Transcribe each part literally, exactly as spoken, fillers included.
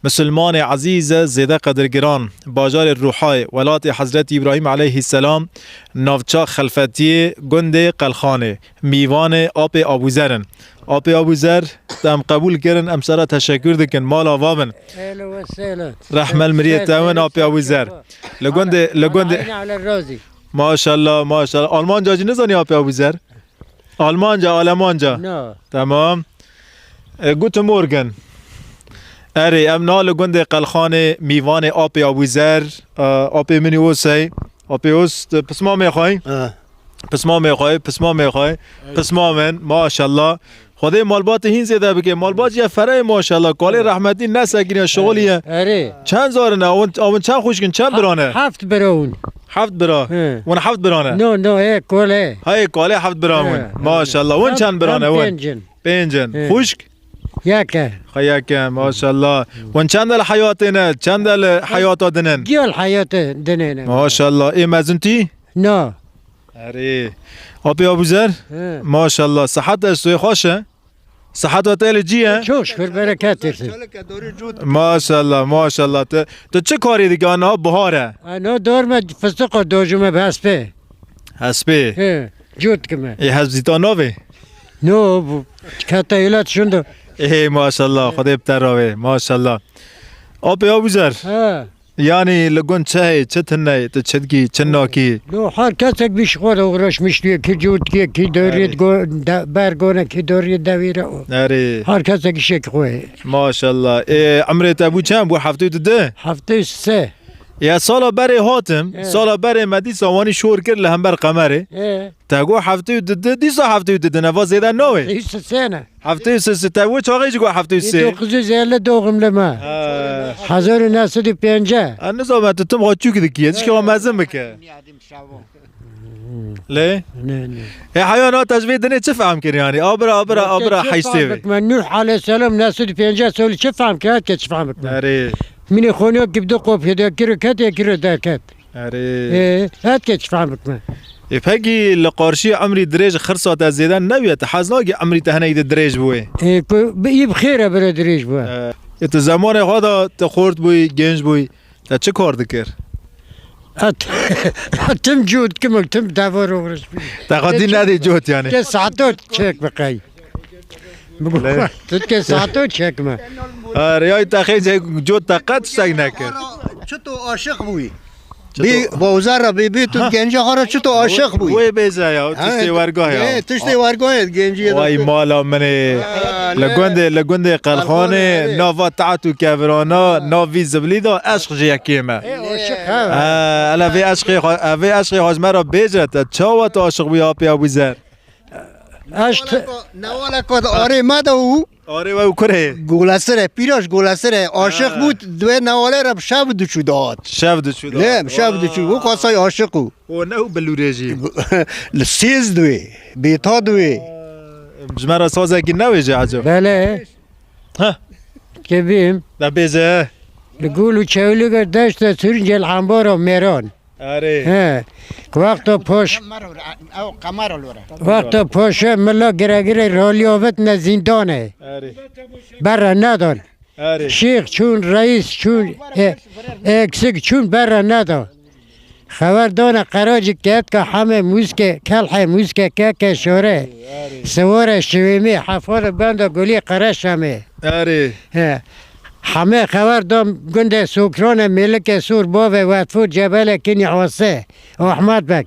Misilmanê ezîz e zêde qedirgiran, bajarê Rûhayê, welatê Hezretî Îbrahîm aleyhîsselam, navça Xelfetiyê, gundê Qelxanê, mîvanê Apê Abûzer in. Apê Abûzer, te em qebûl kirin, em sera teşekkür dikin, mala va bin. Ehlen ve sehlen. Rehmel miriyê te win, Apê Abûzer. Li gundê, li gundê. Maşallah, maşallah. Almanca jî nizanî Apê Abûzer? Almanca, Alemanca. No. Tamam. E, guten Morgen. Erê, em na li gundê Qelxanê mîvanê Apê Abûzer, e, apê min ê Osey. Apê Os, tu pismamê xwe. Ha. Pismamê xwe, pismamê xwe. Pisma min, maşallah. Xwedê malbatê hîn zêde bike. Malbat jî ye fereyê maşallah. Kalê rehmetî nesekiniye, şixulî ye. Erê. Çend zarine? Awin, awin çend xwişkin, çend birane? Heft bira hûn. Heft bira. He. Wan heft birane. No, no, ê, kole. Hayê, kole heft bira wan. He, he. Maşallah. Wan çend birane wan? Pêncin. Pêncin. He. Xwişk? Yeke. Xwe yeke, maşallah. Wan çend el heyatê ne? Çend el heyata dinin? Giyal heyatê dinê ne. Maşallah. Ê mezintî? No. Erê. Apê Abûzer? He. Maşallah. Sihet esto, xweş e? Sihet we tê li cî ye? Çok şükür, bereket versin. Maşallah, maşallah. Tu, tu çi karê dikî? Ana bihar e. Ana dor me fıstık o, dojime hespê. Hespê? He, cot kime. Ê, hesp zî ta navê? No, bu kete ilat şundo. Ê, maşallah, Xwedê bi te ravê, maşallah. Apê Abûzer. He. Yanî li gund çi heye, çi tune ye, tu çi dikî, çi nakî? Lo her kesek bi şixwe re uğraşmış diye, ki cot diye, ki doriyê go-, de-, ber gone, ki doriyê dewî re. Erê. Her kesek işek xwe ye. Maşallah. Ê, emrê te bû çend? Bû heftê û du? Heftê û sê. Ya sala berê hatim, Evet. sala berê me dîsa wanî şor kir li hember qemerê. Evet. Te got heftê û du, dîsa heftê û du ne, va zêde navê. Heftê û sê ne. Heftê û sê, te wê çaxê jî got heftê û sê. Dokuz yüz elli doğumlu me. Ha. Hezar û neh sed û pêncî. Ez nizam, tu tim xwe çûk dikî, tişkî xwe mezin bike. Lê? Ne, ne. E, heya na te ji vê dinê çi fehm kir yanî? A bira, a bira, a bira, çi heştê fehm vê. Bikme? Nuh aleyhisselam neh sed û pêncî solî çi fehm kir? Her kes çi fehm bikme? Erê. Minê xoniyok gibdi qopyê de kiro ket, kiro derket. Erê. Ê, her kes çi fehm bikme? Ê, pekî li qarşî emrî dirêj xirsa te zêde nebûye? Tu hez nakî emrî te hinekî de dirêj bûye? Ê, ku bi î bi xêr e bire dirêj bûye. Ê, tu zemanê xwe de tu xort bûyî, genç bûyî. Te çi kar dikir? Et, tim cot kim, tim devar uğraş. Te xwe dî nedî cot yani. Ke saato çek bikey. Lê. Tu ke saato çekme. Ha, riyay te xêce cot te qet tiştek nekir. Çito aşiq bûyî? Çito? Bi Bawzar re bi, bi tu Ha. Genca xwe re çito aşiq bûyî? Wê bêze ya, Ha, tiştê wergah ya. Ê, tiştê wergah ya, gencî ye. Vay mala min ê. Ha, Li lê. Gundê, li gundê Qelxanê, Qelxanê, erê. Nava taht û kevirana, nav vî zibilî de eşq ji yekê me. Ê, aşiq ha. Ha, ele vê eşqê xwe, vê eşqê xwe ji me re bêje te. Çawa tu aşiq bûyî Apê Abûzer? Eşq Newaleko, newaleko de arê me de û Arê we û kurê? Golesire, pîraş Golesire. Aşiq Ha. Bû, di wê newale re bi şev diçû dihat. Şev diçû dihat. Ne, bi şev diçû. Wê qasay aşiq û. O ne û bilûrê jî? Li sêz diwê, bêta diwê. Ji me re sazekî newêje ecab? Belê. Ha. Kevîm. De bêze. Li gul û çewlîga deşta sirînce li embara mêran. Erê. He. Wexta poş-, Ew qemar ol were. Wexta poşe mila gire gire raliya vetine zîndanê. Erê. Berre nedan. Erê. Şêx çûn, reîs çûn, e, eksik çûn berre nedan. Xeber dane qeracî ketka heme mûske, kelhe mûske keke şore. Erê. Siware şivêmê, hefare benda gulî qereşemê. Erê. He. Hemê xeber dam gundê Sokranê, Mêlikê Sor, bavê Wetfûr, Cebelê Kinî Hose, Ahmet Beg.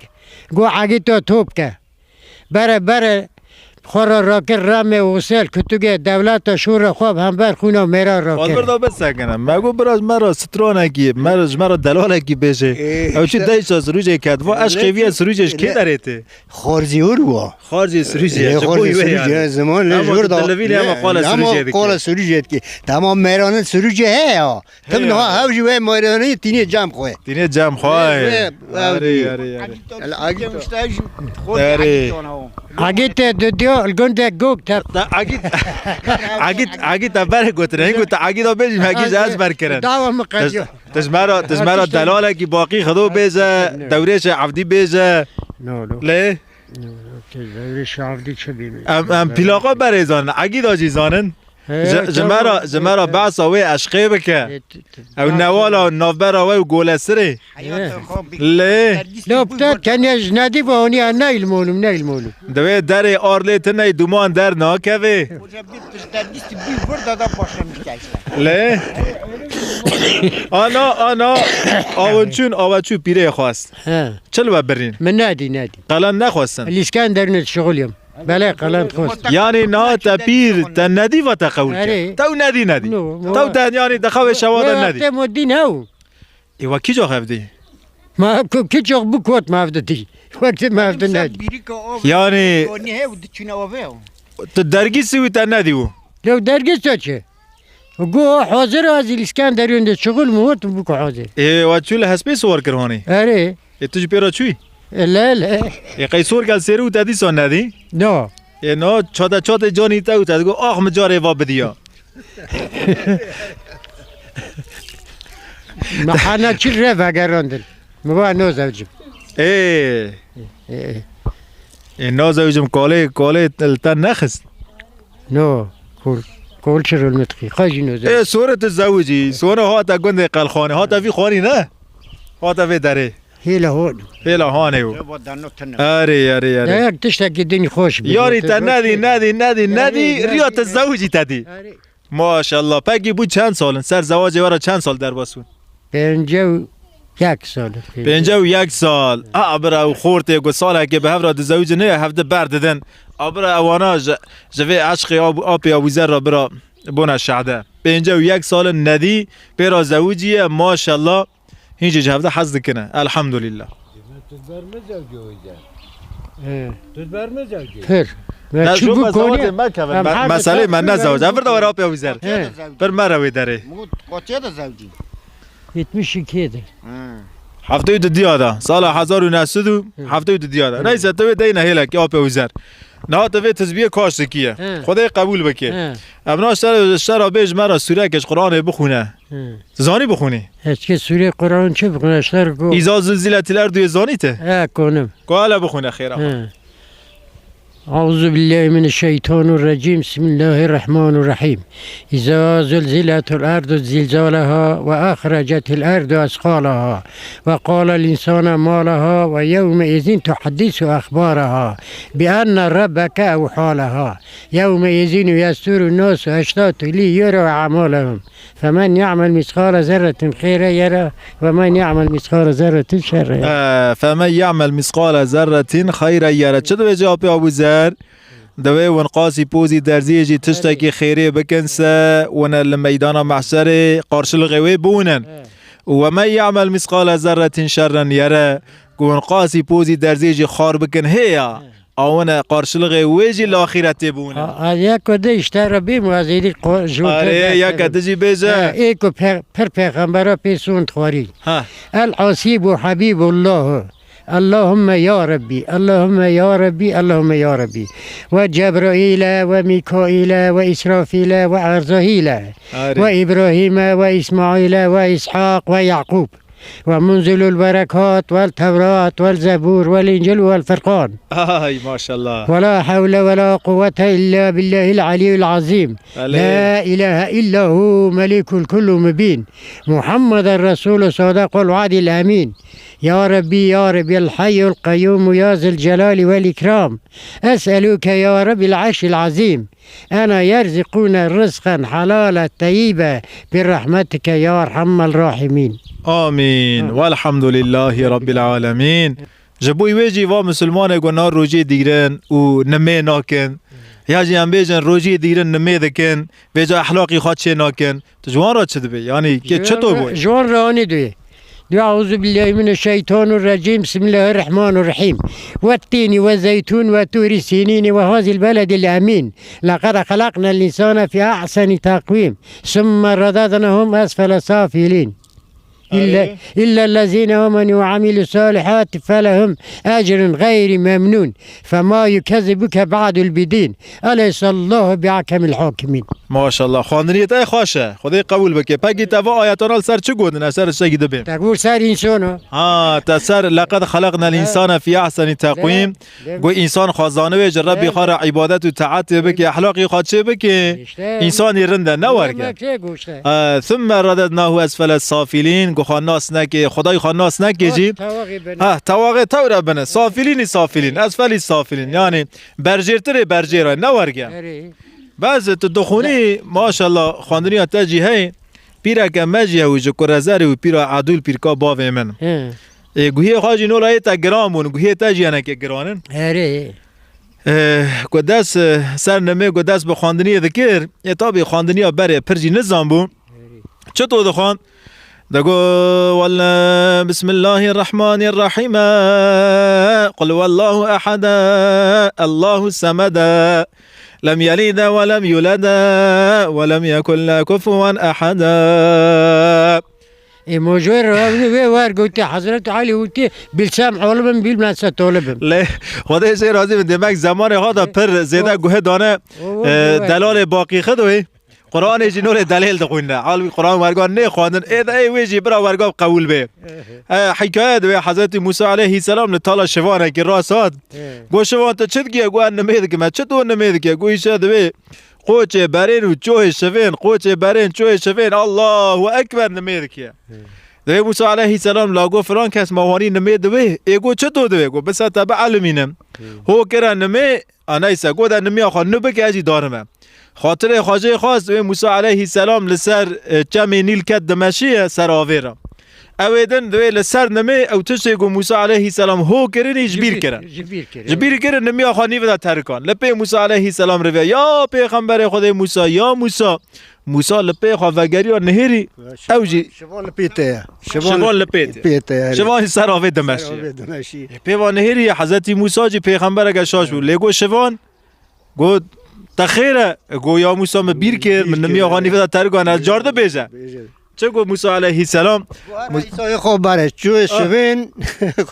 Go Egîto top ke. Bere bere xwe re rakir remê Osel, kutugê dewleta şûra xwe bi hember xûna mêra rakir. Xwazbir da bisekine. Me go biraz me re stranekî, me re, ji me re delalekî bêje. Ê, Ew çi işte. Deyşa sirûcê ket. Va eşqê vî ye sirûcê ji kê derê tê? Xarzî wir wa. Xarzê sirûcê ye, Ê, ji xarzê bo wê sirûcê yani. Ye, ziman lê Ama jor tu da. Dilivînê ama Ne, qala ama sirûcê dike. Qala sirûcê dike. Tamam, mêranê sirûcê heye ya. Tim Heye. Niha hev jî wê mêranê tînê cem xwe. Tînê cem xwe. Wê, wê, Arê, wê. Arê, arê. El Agîto. Arê. Agîtê didiyo, li gundê Gok te. Te Agît, Agît, Agît te ber gotine. Hîn got te Agît o bêjî, me gî ji ez ber kirin. Dawa min qediyo. Tij me re, tij me re delalekî baqî xido bêze, dewrêşê Evdî bêze. No, no. Lê? Dewrêşê Evdî çi bî? Em, em pîlaqa berê zanin, Egîda jî zanin. He, Ji, ji me re, tamam. Ji me re behsa wê eşqê bike. E, t-, t-, Ew tamam. Newala navbera we û Golesirê. Heyata xwe bi-, Lê. Dergîstî Lop bû te vurda. Tenê ji nedî ve onî neyl molum, neyl molum. Divê derê arlê tiney duman dernakevê. Hoca bir tişt dergîstî bî vurda da başlamıştı işte. Lê. Ana, ana, awin çûn, awe çû pîrê xwest. He. Çi li we birîn? Min nedî, nedî. Qelen nexwestin? Lîsken derûnê şixuliyim. Belê, qelen xwest. Yanî niha te pîr, te nedî va te qewil kir? Erê. Tew nedî, nedî. No, no. Tew te, yanî, di xewê şewa de Wê nedî. Wextê modî ne û. Ê, we kî cox hevdî? Ma ku-, kî cox bikot me hevdî dî. Wextê me hevdî nedî. Yanî, Yanî, tu dergîsî wî te nedî û? Lew dergîs to çi? Go hazir a, ez Îskenderun de şixul mi hot bû ku hazir. Ê, wa çû li hespê siwar kir hanî? Erê. Ê, tu ji pê re çûyî? Ê, le, le. Ê, qey sor gel sêri û te dîsa nedî? No. Ê, no, çate çate canî te û te digo, "Ax, mi carê va bidiya." Mi hana çi re vegerandin. Mi va no zewcim. Ê. Ê, ê. Ê, no zewcim, kolê, kolê li te nexist. No, kol, kol çi rol mi dixî? Qey jî no zewcim. Ê, sore tu zewicî, sore hate gundê Qelxanê, hate vî xanî ne? Hate vê derê. Hêla hon. Hêla hanê û. Cevap dano tine. Erê, erê, erê. Dayak tiştekî din xweş bi. Yarî te nedî, nedî, nedî, nedî, Erê, riya te erê. Zewicî te dî. Erê. Maşallah. Pekî bû çend sal in? Ser zewacê we re çend sal derbas bûn? Pêncî û yek sal. Pêncî û yek sal. A, bira, ew xortê ku salekê bi hev re dizewicin, hê hevdi berdidin. A, bira, ewana ji, ji vê eşqê Ab-, apê Abûzer re, bira, bona şehde. Pêncî û yek sal in nedî, pê re zewiciye, maşallah. Hîn jî ji hevde hez dikine. Elhamdulillah. Tu ber mi zewcî wî de? He. Tu ber mi zewcî? Pir. Te çi jo bu me konu? Zewacê me kevin. Em Me-, her meselê me ne zewacî. Ev de were apê Abûzer. He. Pir me re wê derê. Mut, kaçê de zewcî? Yetmiş iki de. He. Heftê û didiya da. Sala hezar û neh sed û heftê û didiya da. He. Neyse, tu wê deyne hêlekê apê Abûzer. Niha tu vê tizbiyê kaş dikiye. He. Xwedê qebûl bike. He. Em na şer, şera bê ji me re sûrekê ji Qur'anê bixwîne. Hı. Zanî bixwînî? Ez ki sûrê Qur'an çi bixwîne, şer ku. Îza zulziletil erdu yê zanî te? E, konim. Ku hele bixwîne xêra. Hı. Euzu billahi mineşşeytanirracim. Bismillahirrahmanirrahim. İza zulziletil erdu zilzalaha ve ahracetil erdu esqalaha ve qalel insana ma laha ve yevme izin tuhaddisu ahbaraha bi enne rabbeke evha laha. Yevme izin yesduru nasu eştatu li yura amalehum. Femen ya'mel miskale zerretin xeyre yere ve men ya'mel miskale zerretin şerre yere. E, femen ya'mel miskale zerretin xeyre yere. Çi dibêje apê Abu Zer? Divê winqasî pozî derziyê jî tiştekî xêrê bikin se, wine li meydana mehşerê qarşilixê wê biwinin. Û we men ya'mel miskale zerretin şerren yere, ku winqasî pozî derziyê jî xar bikin hê ya. Awine qarşilixê wê jî li axîretê bûne. Ha, ha, ya ku de işte Rabbim wazîrî ko-, ji Arê, ya ke tu jî bêje. Ha, ê ku pe-, pir pêxembera pê sond xwarî. Ha. El Asîbu Habîbullahu. Allahümme ya Rabbi, Allahümme ya Rabbi, Allahümme ya Rabbi. Ve Cebraîle, ve Mikaîle, ve Îsrafîle, ve Erzahîle. Arê. Ve Îbrahîme, ve Îsmaîle, ve Îshaq, ve Yaqûb. Ve munzilul berekat, vel Tevrat, vel Zebur, vel Încil, vel Firqan. Ay, maşallah. Ve la hevle ve la kuvvete illa billahil aliyyil azim. Alê. La ilahe illa hu melikul kullu mubin. Muhammeden Resulü sadakul vaadil emin. Ya Rabbi, ya Rabbi, el hayyul kayyum, ya zel celali vel ikram. Es'eluke ya Rabbi el arşil azim. Ena yerzikûne rizqen helale teyyibe bi rahmetike ya erhamel rahimin. Amîn. Amîn. Velhamdülillahî Rabbil alemin. Ji bo wê jî va misilmanê ku na rojê dîgrin û nimê nakin, ya jî em bêjin rojê dîgrin nimê dikin, vêca ehlaqî xwe çê nakin. Tu ji wan re çi dibê? Yanî kê çito bû? Ji wan re anî duyê. Dua, Euzu billahi mineşşeytanirracim. Bismillahirrahmanirrahim. Ve tîni ve zeytun ve turi sinini ve hazil beledil emin. Laqad halaknel insane fi ahseni takvim. Sümme radadnahum esfele safilin. إلا إلا الذين آمنوا وعملوا الصالحات فلهم أجر غير ممنون فما يكذبك بعد بالدين أليس الله بأحكم الحاكمين. Maşallah. Xwendiniyê te xweş e. Xwedê qebûl bike. Pekî te va ayetana li ser çi gotin? Ez ser tiştekî dibêm. Te got ser însan o. Ha, te ser لقد خلقنا الإنسان في أحسن تقويم. Got însan xwe zanibe ji Rebbê xwe re îbadet û taetê bike, ehlaqê xwe çê bike. Însanî rind e, ne werge. Demek ki goşte. E, ثم رددناه أسفل سافلين. Got xwe nas neke, Xwedayî xwe nas neke jî. Tewagê bine. Ha, tewagê tewre bine. Safilînî safilîn, esfelî safilîn. Yani berjêrtirê berjêra, ne werge. Erê. Bes tu dixwînî, maşallah, xwendiniya te jî heye. Pîreke me jî hew ji Kurezerê û pîra Edûl pîrka bavê min. He. Ê, guhiyê xwe jî nola yê te giran bûn, guhiyê te jî hinekê giran in. Erê. Ê, ku dest, e, ser nimê ku dest bi xwendiniyê dikir, ê, tabî xwendiniya berê pir jî nizan bû. Çito dixwend? Digot, wal-, بسم الله الرحمن الرحيم. قل هو الله أحد. الله الصمد. لم يلد ولم يولد ولم يكن له كفوا أحد. Ê, mojwê re wê wer gotî, Hezret Elî witî, "Bil sem olibim, bil mese tolibim." Lê Xwedê jê razî bin, demek zemanê xwe de pir zêde guhê dane, o, o, e, o, delalê Baqî Xidoyê. Quranê jî nolê delêl dixwîne. Halbî Quran werga nêxwendin. Ê de ê wê jî bira werga qewûl bê. E, hikaye divê Hezretî Musa aleyhîselam li tala şivanekî rast hat. Got, "Şivan, tu çi dikiye?" Got, "Ez nimê dikime." "Çi tu nimê dikiye?" Got, "Îşe divê qoçê berên û çoyê şivên, qoçê berên, çoyê şivên, Allahu Ekber nimê dikiye." Divê Musa aleyhîselam la got, "Filan kes ma wanî nimê divê." Ê got, "Çi tu divê?" Got, "Bisa te bielmînim." Ho kire nimê, A, neyse, got, "De nimiya xwe nû bike, ez jî darime." Xatirê xwe jê xwest, wê Musa aleyhîselam li ser, e, çemê Nîl ket dimeşiye ser avê re. Ew ê din divê li ser nimê ew tiştê ku Musa aleyhîselam ho kirinî ji bîr kirin. Ji bîr kirin. Ji bîr kirin, nimiya xwe nîve de terikan. Li pê Musa aleyhîselam riviya, "Ya pêxemberê Xwedê Musa, ya Musa." Musa li pê xwe vegeriya nihêrî, ew jî Şivan li pê te ye. Şivan li pê te. Pê te ye, erê. Şivan jî ser avê dimeşiye. Ser avê dimeşiye. Pê va nihêrî Hezretî Musa jî pêxembereke şaş bû. Lê got şivan, got, "Te xêr e?" Got, "Ya Musa, min bîr kir, min nimiya xwe nîve de tergan, ez car dibêje." Bêje. Çi got Musa aleyhîselam? Got, "Ere Îsayê xwe bere, çûyê şivên,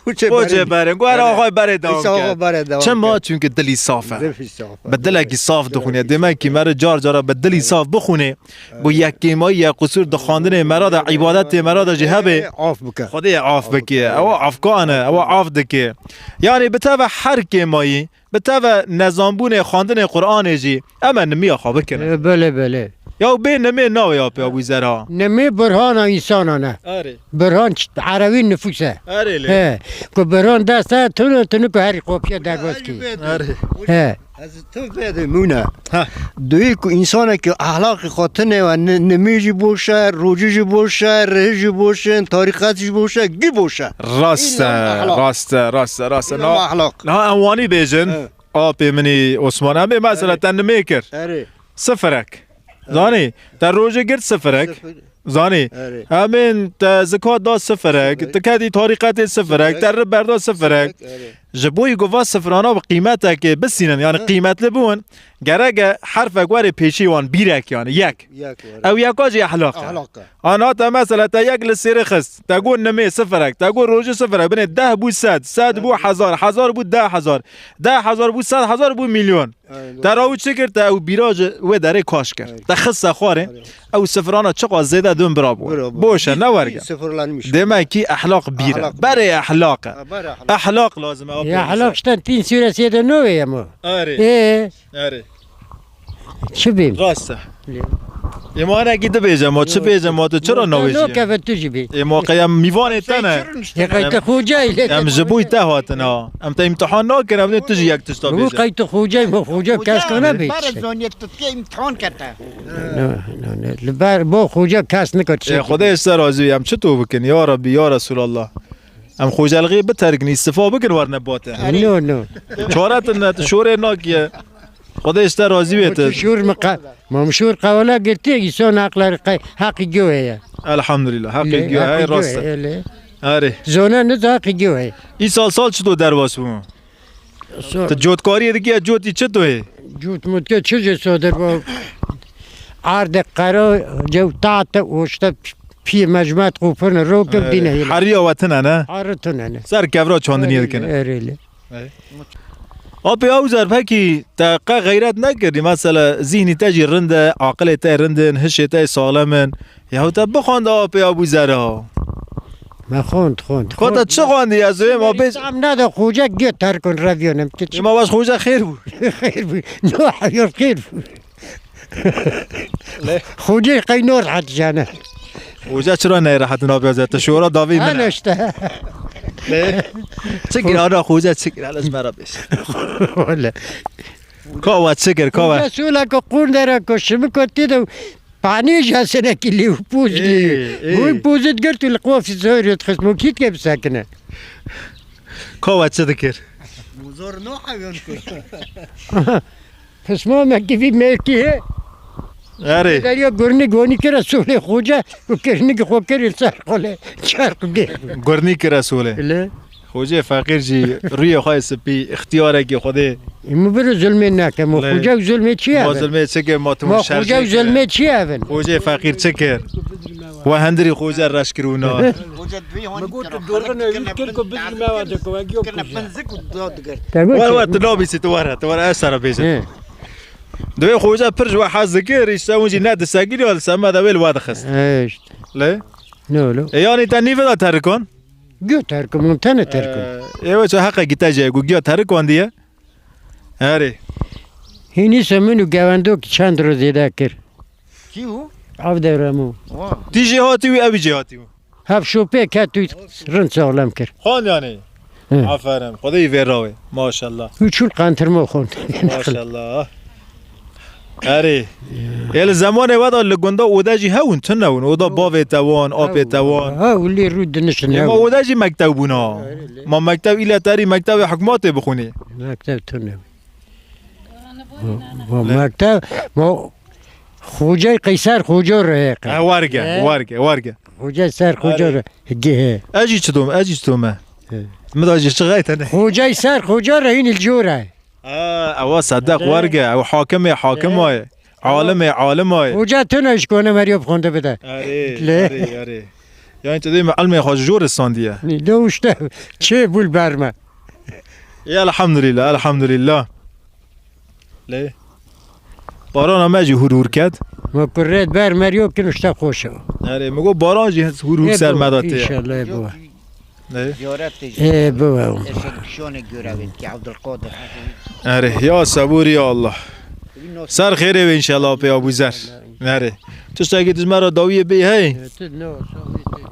qoçê berên." Qoçê berên. Got, "Ere xwe berê dewam ke." Îsa xwe berê dewam ke. Çima? Çunke dilî saf e. Dilî saf e. Bi dilekî saf dixwîne. Demek ki me re car cara bi dilî saf bixwîne. Got yek kêmayî, yek qusûr di xwendinê me re de, îbadetê me re de jî hebe. Af bike. Xwedê af bike. Ew afkan e, ew af dike. Yani bi te ve her kêmayî, bi te ve nezanbûnê xwendinê Qur'anê jî, em ê nimiya xwe bikin. E, belê, belê. Ya bê nimê navê ya pê Ebû Zerha. Nimê burhana însana ne. Erê. Burhan ç-, erewî nifûs e. Erê lê. He. Ku burhan dest e, tunu, tunu ku herî kopya derbas kî. Erê. He. Ez tu vê de mûne. Ha. Duyî ku însanekî ehlaqî xwe tune we, ni-, nimî jî boş e, rojî jî boş e, rih jî boş in, tarîqet jî boş e, gî boş e. Rast e, rast e, rast e, rast e. Îlm ehlaq. Niha em wanî bêjin. He. Apê min î Osman. Em ê mesela te nimê kir. Erê. Sifirek. Erê. Zanî, te rojê girt sifirek. Sifir. Zanî, Erê. Em ên te zikat da sifirek, sifirek, tu ketî tarîqetê sifirek, sifirek, te rib berda sifirek. Sifirek, erê. Ji bo yî ku va sifirana bi qîmetekê bisînin, yani qîmetli bûn, gerek e herfek were pêşî wan, bîrek yani, yek. Yek were. Ew yeka jî ehlaq e. Ehlaq e. Ana te mesela te yek li sêrê xist, te got nimê sifirek, te got rojê sifirek, binê deh bû sed, sed bû hezar, hezar bû deh hezar, deh hezar bû sed hezar bû milyon. Aynen. Te rawi çi kir, te ew bîra ji wê derê kaş kir. Aynen. Te xiste xwarê, aynen, ew sifirana çiqas zêde dûn bira bû. Bira bû. Boş e, ne werge. Sıfırlanmış. Demek ki ehlaq bîr e. Ehlaq. Berê ehlaq e. Ha, berê ehlaq. Ehlaq lazim e. Ya ehlaq işte tin süresi de ne ya mı? Arê. Ee? Arê. Çi bîm? Rast e. Lê. Ê ma hinekî dibêje, ma çi bêje, ma tu çira nawêjî? No keve tu jî bî. Ê ma qey em mîvanê te ne. Yê qey te xoca ile. Em ji bo te hatin ha. Em te îmtihan nakin, em dê tu jî yek tişta bêje. Bu qey tu xoca, ma xoca kes kana bê. Ber zoniyet tu ke îmtihan kete. No, no, no. Li ber bo xoca kes nikir. Ê Xwedê ji te razî, em çi to bikin, ya Rabbî, ya Resulallah. Em xocelixê biterkin, îstifa bikin, werne bate. No, no. Çare tune, tu şorê nakiye. Xwedê ji te razî bê. Tu şûr min qe-, ma min şûr qewela girtiye, îson heqler qe-, heqî gyo heye. Elhamdülillah, heqî gyo heye, rast e. Erê. Zone niza heqî gyo heye. Îsal sal çito derbas bû? Tu cotkariyê dikiye, cotî çito hê? Cot mutke çi jê sodir bû? Ardek qero, cew tate, oşte Pî mecmet qûpirne, ro kim dîne hîle. Heriya we tine ne? Heri tune ne. Ser kevra çandiniyê dikine. Erê, erê. Apê Abuzer, pekî te qe xeyret nekirî? Mesela zîhnî te jî rind e, aqilê te rind in, hişê te saxlem in. Yahu te bixwend apê Abuzer ha. Me xwend, xwend. Ka te çi xwendî? Ez ê ma bêj. Tam nade xoce giyo terkon reviyonim. Ê ma baş xoce xêr bû. Xêr bû. No, hayır, xêr bû. Lê? Xocê qey nor hat jane. Xoce çira neyrehet nabe ze? Te şora davî min. Ana işte. Lê? Çi kir ana xoce, çi kir? Hele ji me re bêj. Wele. Ka we çi kir, ka we? Xoce sola ku qûn dere ku şimiko tê de panî ja senekî lê û poz lê. Ê, ê. Hûn pozit girt û li qofî zor yot xismo kît ke bisekine. Ka we çi dikir? Zor no hayvan ku. Pisma me kivî mevkî he. Erê. Derya gurnik gonî kira solê xoce û kirnik xwe kirî ser xole çerq gê. Gurnik kira solê. Le. Xocê feqîr jî rûyê xwe spî, ixtiyarekî Xwedê. Ê, min biro zulmê neke, min Lê. Xoce û zulmê çi Ma evin? Zulmê çi kir, ma tu Ma şer Xoce û çi kir? Zulmê çi evin? Xocê feqîr çi kir? We hendirî xoce reş kir û na. Hoca dibî hon Mi got tu dorxine wî kir ku bizî me wa de ku we giyo kirine kuşa. Binzik û da diger. Te got Were, ki- were, tu nabîsî, tu were, tu were, ez sera bêjim. He. Divê xoce pir ji we hez dikir, îşte hûn jî ne disegirî, li ser me de wê li we dixist. He, işte. Lê? Ne oğlum? E, yani te nîve de terikon? Giyo terikon, min tene terikon. E, ewe çi heqekî te jê, ku giya terik wandiye? Erê. Hînî se min û gewendok çend roz zêde kir. Kî û? Ev dewremo. Wa. Tî jê hatî wî, ew jê hatî wî. Hev şopê ket û rind saxlem kir. Xwan yani. Hı. Aferin. Xwedê yî vê rawê. Maşallah. Û çûn qentirmo xwend. Maşallah. Erê. Ê li zemanê we de li gunda ode jî hewin, tune hewin. Oda bavê te wan, apê te wan. Ha, û lê rû dinişin Ê, ma hew. Ode jî mektev bûna. Erê, lê. Ma mektev île terî mektevê hikmatê bixwînî. Mektev tune. Ma, ma mektev, ma xocey qeyser xoco re. Ha, warge, He? Warge, warge. Xocey ser xoco Erê. Re. Gehe. Ez jî çitom, ez jî çitom me. He. Mi da jî çi xeyte ne? Xocey ser xoco re hîn il jore. Aa, ewa sedeq He. Warge, ew hakimê hakim He. Ay. Alimê alim ay. Hoca tu ne ji kone meriyo bixwende bide. Erê, Lê. Erê, erê. Yani tu dê mi ilmê xwe ji jor sandiye. Ni de işte çê bul berme. Ya elhamdülillah, elhamdülillah. Lê. Barana me jî hur hur ket. Ma kurret ber meriyo kin işte xoş o. Erê, mi go baran jî hur hur ser me da tê. İnşallah bu. Ne? Ziyaret de Ê, bibe. Eşek şone görevet ki Abdülkadir. Erê, ya sebûr ya Allah. Ser xêrê ve inşallah apê Abuzer. Erê. Tiştekî tu ji me re dawiyê bê hey.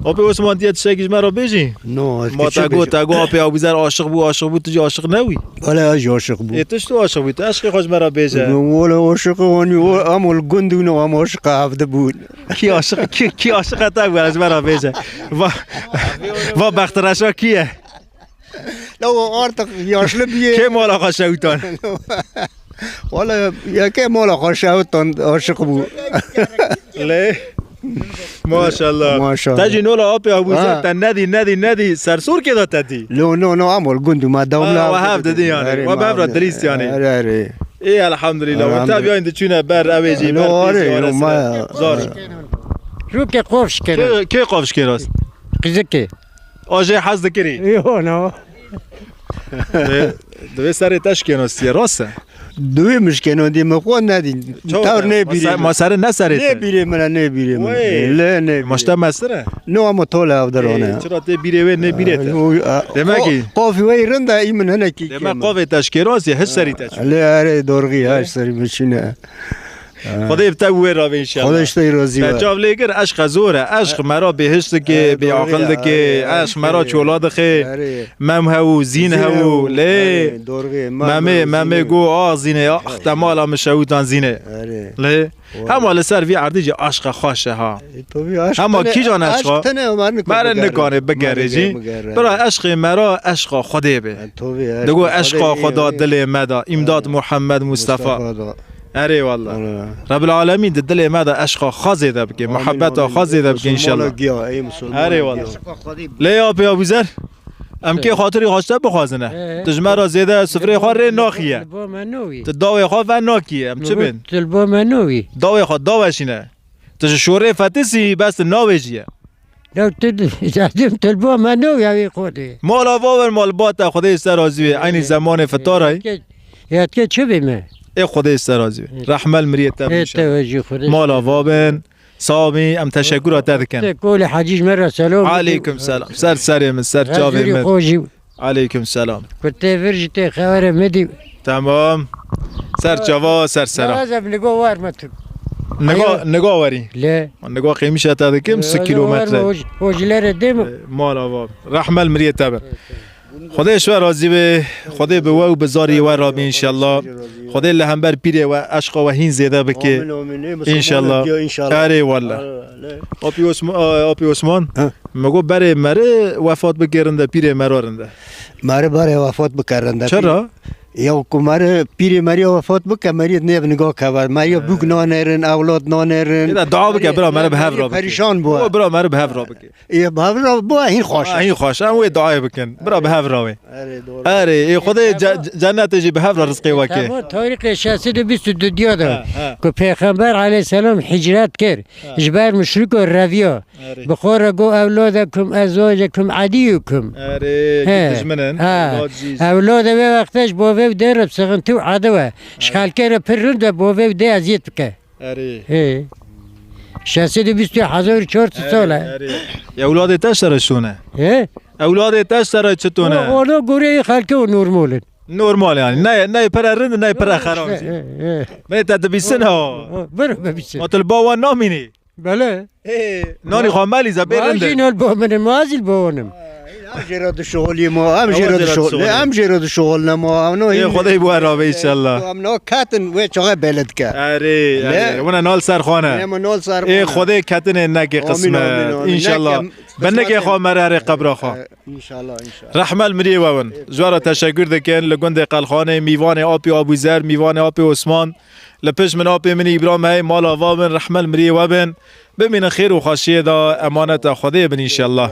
Apê Osman diye tiştekî ji me re bêjî. No, ez Ma küçük te got, bêjim. Te got apê Abuzer aşiq bû, aşiq bû, tu jî aşiq newî. Wala ez jî aşiq bûm. Ê, tu ji tu aşiq bû, tu eşqê xwe ji me re bêje. Wala aşiq wanî, o, em ol gund bûn, em aşiq hevdi bûn. Kî aşiq, kî, kî aşiq e te bû, ji me re bêje. Va, va bextreşa kî ye? La o artık yaşlı bir Kê mala xwe şewtan? Wala yeke mala xwe şewtan aşiq bû. Lê. Maşallah. Maşallah. Te jî nola apê Abuzer Ha. Te nedî, nedî, nedî. Sersor kê da te dî? Lo, no, no, amol gundu ma dawam Ha, la. Wa hev dedin yani. Erê, Wa ma bev ra hev dilîst yani. Erê, erê. Ê, elhamdülillah. Wa Elhamdülillah. Te biyayın diçûne ber, ev ê jî Lo, ber, arê, pês yo, ma. Zor. Rûkê qofş kene. Kê, kê qofş kêras? Qizikê. Ajê hez dikirî. Yo, no. Divê, divê serê te şikêno siye, rast e? Divê min şikêno dî, min xwe nedî. Çawa Tewr te? nêbîrê Ma se-, min. Ma serê ne serê te? Nêbîrê min e, nêbîrê min. Wey. Lê nêbîrê. Ma işte mesir e? No, ama tole ev derone. Ê, çira tê bîrê wê nêbîrê te? Ê, o, a, Demek ko-, ki Qofî wê rind e, î min hinekî Demek kêm e. Qofê te şikêno siye, hiç serî te çû. Lê erê dorgî, Ê? Her serî min çûne. Xwedê bi te wê re be inşallah. Xwedê ji te razî be. Te çav lê kir, eşq e zor e. Eşq me ra bêhişt dike, Erê, bê doğru aqil ya, dike, erê, eşq me ra erê. Çola dixe. Erê. Mem hew, zîn Zîn hew, hew, lê. Erê, doğru. Mem Memê, hew, memê zîn go, hew. A zîne ya, ax te mala min şewtan zîne. Erê. Lê. Doğru. Hema li ser vî erdî jî eşq e xweş e ha. E, tabii, eşq Hema tene, kîjan eşq eşq e? Tene Ömer nikane Meren bigere. nikane bigere Meren jî. bigere. Bira eşqê me ra eşqa Xwedê be. E, tabii, eşq Digo Xwedê. eşqa Xweda dilê me da. Îmdat Muhammed Mustafa. Mustafa da. Erê wallah. Wala. Rebbil Alemîn di dilê me de eşqa xwe zêde bike, Amîn, muhabbeta amîn. xwe zêde bike Musulmana inşallah. giya, ey Musulmana Erê giya. wallah. Lê ya pê Abuzer, em kê xatirî xwe ji te bixwazine. Ee. Tu ji me re zêde sifrê xwe rê naxiye. Li bo me nowî. Tu dawê xwe ve nakiye, em çi Li bo, bin? Tu li bo me nowî. Dawê xwe daweşîne. Tu ji şorê fetisî, bes tu navêjiye. Lew tu, ez dibim tu li ba me newî, ew ê Xwedê. Mala va wer mal bata Xwedê ser razî wê. Eynî zemanê fitara yî. Yetke, yetke çi bê me? Ê Xwedê ser razî wê. Rehmel miriyê te bin Ê inşallah. Te wejî Xwedê. Mala va bin. Sağ bin. Em teşekkura te dikin. Te kolê Hecî ji me re selam. Aleykum selam. Ser serê min, ser çavê min. Xwe jî. Aleykum selam. Ku tê vir jî tê xewerê min dî. Tamam. Ser çava, ser sera. Ez em nigo war me tu. Nigo, nigo werî. Le. Nigo qêmişa te dikim, si kilometre. Hoj-, hojilere dê mi? E, mala va. Rahmel miriyê te be. Xwedê ji we razî be. Xwedê bi we û bi zarî we rabî inşallah. Xwedê li hember pîrê we eşqa we hîn zêde bike. Amin, amin. Ê, Musulman inşallah. Diyor inşallah. Erê wallah. Erê, le. Apî Osman, Apî Osman. Ha. Me got berê meri wefat bike rinde, pîrê mera rinde. Meri berê wefat bike rinde. Çira? Ya ku meri, pîrê meriya wefat bike, meriya nêv niga kever. Meriya bûk nanêrin, ewlad nanêrin. Êda dua bike, bira meri bi hev ra bike. Perîşan bû. O bira meri bi hev ra bike. Ê, bi hev ra bû, hîn xweş. Ha, hîn xweş. Em wê duayê bikin. Bira bi hev ra wê. Erê, doğru. Erê, ê, Xwedê ce-, ce-, cennetê jî bi hev ra rizqê we ke. Tamam, tarîxê şeş sed û bîst û du diya de. Ha, ha. Ku Pêxember aleyhisselam hicret kir. Ha. Ji ber muşriko reviya. Erê. Bi xwe re got, "Ewladekum ezwacekum ediyukum." Erê, He. Dijmin in. Ha. Ewlad jî. Ewlade wê wexte ji bavê û dê re bi sixintî û ediw e. Ji xelkê re pir rind e, bavê û dê eziyet bike. Erê. He. Şeş sed û bîst û hezar û çar sed sal e. Erê. Ewladê te ji te re çi tone? He? Ewladê te ji te re çi tone? O, ona göre xelkê o normal in. Normal yani. Ne, ne pere rind, ne pere xerab jî. He, he. Bê te dibîsin ha. O, bir bibîsin. Ma tu li ba wan namînî? Bele. Ê, nanî xwe melî ze bê rind e. Mazî nol bo min, mazî bo onim. Em jê re dişuxulî ma, em jê re dişuxulî, em jê re dişuxulî ma. Ê, Xwedê bo we rabe inşallah. Em no ketin wê çaxê belê dike. Erê, erê. Wina nal ser xwe ne. Em nal ser xwe ne. Ê, Xwedê ketinê neke qismet. Amin, amin, amin. İnşallah. Benekê xwe merarê qebra xwe. İnşallah, inşallah. Rehmel miriyê we win. Ji we re teşekkür dikin. Li gundê Qelxanê, mîvanê apî Abûzer, mîvanê apî Osman. Li pişt min apê min Îbram hey, mala va bin, rehmel miriyê we bin. Bimînin xêr û xweşiyê de, emaneta Xwedê bin înşellah.